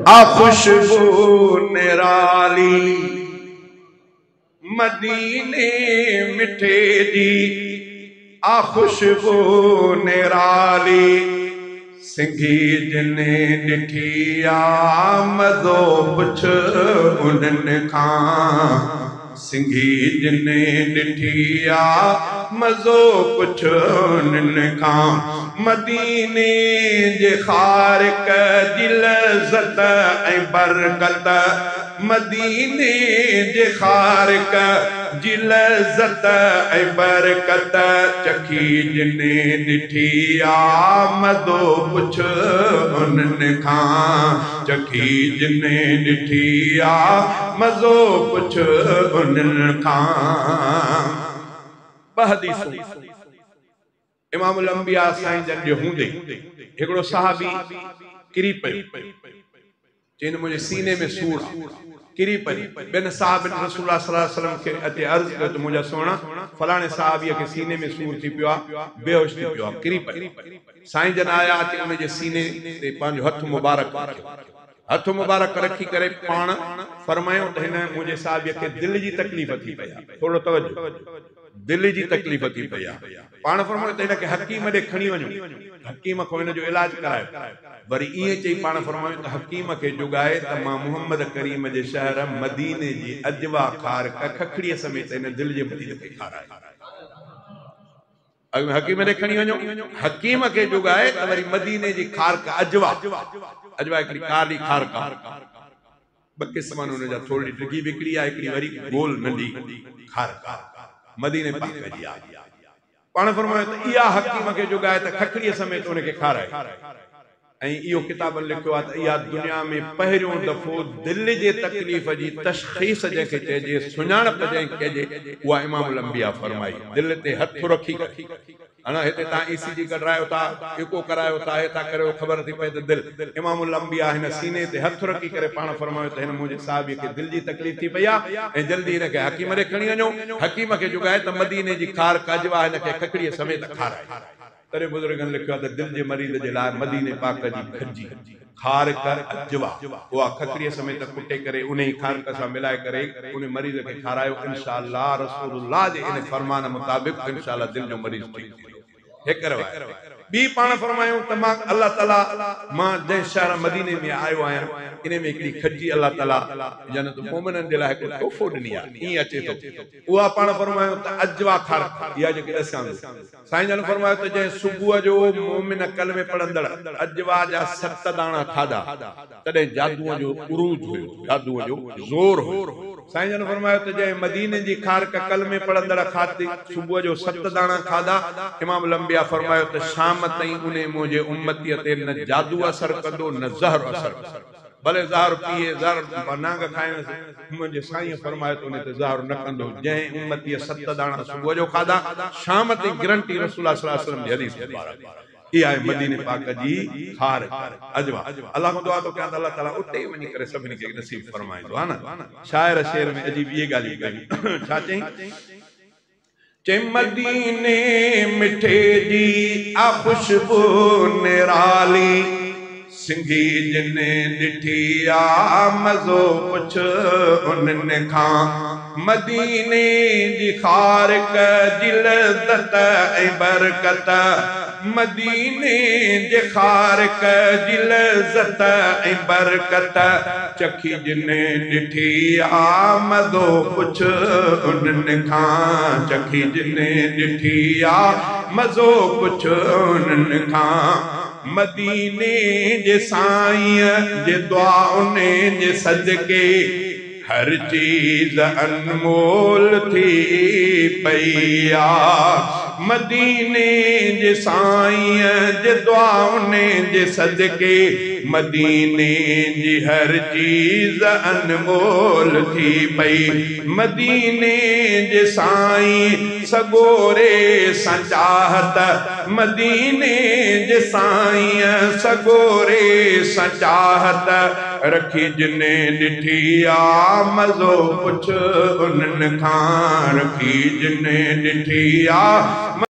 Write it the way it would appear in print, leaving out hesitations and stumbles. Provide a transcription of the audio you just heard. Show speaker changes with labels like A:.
A: आ खुशबू निराली मदीने मिठे जी आ खुशबू निराली सिंघी जिने ॾिठी आ मज़ो पुछ उन्हनि खां सिंघी जिने ॾिठी आ मज़ो पुछ उन्हनि खां मदीने जे खारिक जी लज़त ऐं बरकत मदीने जे खारिक जी लज़त ऐं बरकत चखी जिने ॾिठी आ मज़ो पुछ उन्हनि खां चखी जिने ॾिठी आ मज़ो पुछ उन्हनि खां। ॿ हदीसूं इमामुल अंबिया साईं जन जे हूंदे हिकिड़ो साहबी किरी पियो, चई मुंहिंजे सीने में सूर आहे, किरी पई। ॿिनि साहबनि रसूलुल्लाह सल्लल्लाहु अलैहि वसल्लम खे अचे अर्ज़ कयो त मुंहिंजा सुहिणा फलाणे साहबीअ खे सीने में सूर थी पियो आहे, बेहोश थी पियो आहे, किरी पई। साईं जन आया अचे उनजे सीने ते पंहिंजो हथु मुबारक रखियो, हथु मुबारक रखी करे पाण फरमायो त हिन मुंहिंजे साहबीअ खे दिलि जी तकलीफ़ थी पई आहे। थोरो तवजो, दिलि जी तकलीफ़ थी पई आहे। पाण फरमायो त हिनखे हकीम ॾे खणी वञो, हकीम खां हिन जो इलाज करायो। वरी ईअं चई पाण फरमायो त हकीम खे जुगाए त मां मोहम्मद करीम जे शहर मदीने जी अजवा खारक खखड़ीअ समेत हिन दिलि जे मरीज़ खे खाराए। अॻु में हकीम ॾे खणी वञो, हकीम खे जुगाए त वरी मदीने जी खारक अजवा, अजवा हिकिड़ी काली खारक आहे, ॿ क़िस्म आहिनि हुनजा, थोरी डिघी बि हिकिड़ी आहे, हिकिड़ी वरी गोल नंढी खारक आहे, मदीने पाक जी आहे। पाण फरमायो त इहा हकीम खे जुगाए त खखड़ीअ समेत हुनखे खाराए। ऐं इहो किताबनि लिखियो आहे त इहा दुनिया में पहिरियों दफ़ो दिलि जे तकलीफ़ जी तशख़ीस जंहिंखे चइजे, सुञाणप जंहिंखे चइजे, उहा इमामुल अंबिया फरमाई। दिलि ते हथु रखी करे, हा न, हिते तव्हां ECG कढारायो था, इको करायो था, हे था करियो, ख़बर थी पए त दिलि। इमामुल अंबिया हिन सीने ते हथु रखी करे पाण फरमायो त हिन मुंहिंजे साहबीअ खे दिलि जी तकलीफ़ थी पई आहे ऐं जल्दी हिनखे हकीम ॾे खणी वञो, हकीम खे जुगाए त मदीने जी खारक अजवा हिनखे खखड़ीअ समेत खाराए। तॾहिं बुज़ुर्गनि लिखियो आहे त दिलि जे मरीज़ जे लाइ मदीने पाक जी खजी खारक अजवा उहा खखड़ीअ समेत कुटे करे उन ई खारक सां मिलाए करे उन मरीज़ खे खारायो, इंशाअल्लाह रसूलुल्लाह जे इन फरमान मुताबिक़ इंशाअल्लाह दिलि जो मरीज़ ठीकु थी वेंदो। हिकु रवायत ॿी पाण फरमायूं त मां अल्लाह ताला मां जंहिं शहर मदीने में आयो आहियां इन में हिकिड़ी खजी अल्लाह ताला जन्नत मोमिननि जे लाइ हिकिड़ो तोहफ़ो ॾिनी आहे, ईअं अचे थो। उहा पाण फरमायो त अजवा खारक इहा जेकी ॾिसां थो। साईं जन फरमायो त जंहिं सुबुह जो मोमिन कलमे पढ़ंदड़ अजवा जा 7 दाणा खाधा तॾहिं जादूअ जो उरूज हुयो, जादूअ जो ज़ोर हुयो। साईं जन फरमायो त जंहिं मदीने जी खारक कलमे पढ़ंदड़ खाधी सुबुह जो 7 दाणा खाधा, इमामुल अंबिया फरमायो त शाम ताईं उन मुंहिंजे उम्मतीअ ते न जादू असर कंदो न ज़हर असर कंदो, भले ज़हर पीए ज़हर नांग खाइणुसि, मुंहिंजे साईं फरमायो त उन ते ज़हर न कंदो। जंहिं उम्मतीअ 7 दाणा सुबुह जो खाधा शाम ताईं गारंटी रसूलुल्लाह सल्लल्लाहु अलैहि वसल्लम जी हदीस मुबारक। इहा आहे मदीने पाक जी खारक अजवा। अल्लाह खां दुआ थो कयां त अल्लाह ताला उते ई वञी करे सभिनी खे नसीब फरमाईंदो आहे न। शाइर शेर में अजीब इहे ॻाल्हियूं कयूं, छा चई? चई मदीने मिठे जी आ खुशबू निराली सिंघी जिने ॾिठी आ मज़ो पुछ उन्हनि खां मदीने जी खारक जी लज़त ऐं बरकत मदीने जे खारक जी लज़त ऐं बरकत चखी जिने ॾिठी आ मज़ो पुछ उन्हनि खां चखी जिने ॾिठी आ मज़ो पुछ उन्हनि खां मदीने जे साईं जे दुआउनि जे सदके हर चीज़ अनमोल थी पई आ मदीने जे साईं जे दुआउनि जे सदके मदीने जी हर चीज़ अनमोल थी पई मदीने जे साईं सगोरे सां चाहत मदीने जे साईं सगोरे सां चाहत रखी जिने ॾिठी आ मज़ो पुछ उन्हनि खां रखी जिने ॾिठी आ।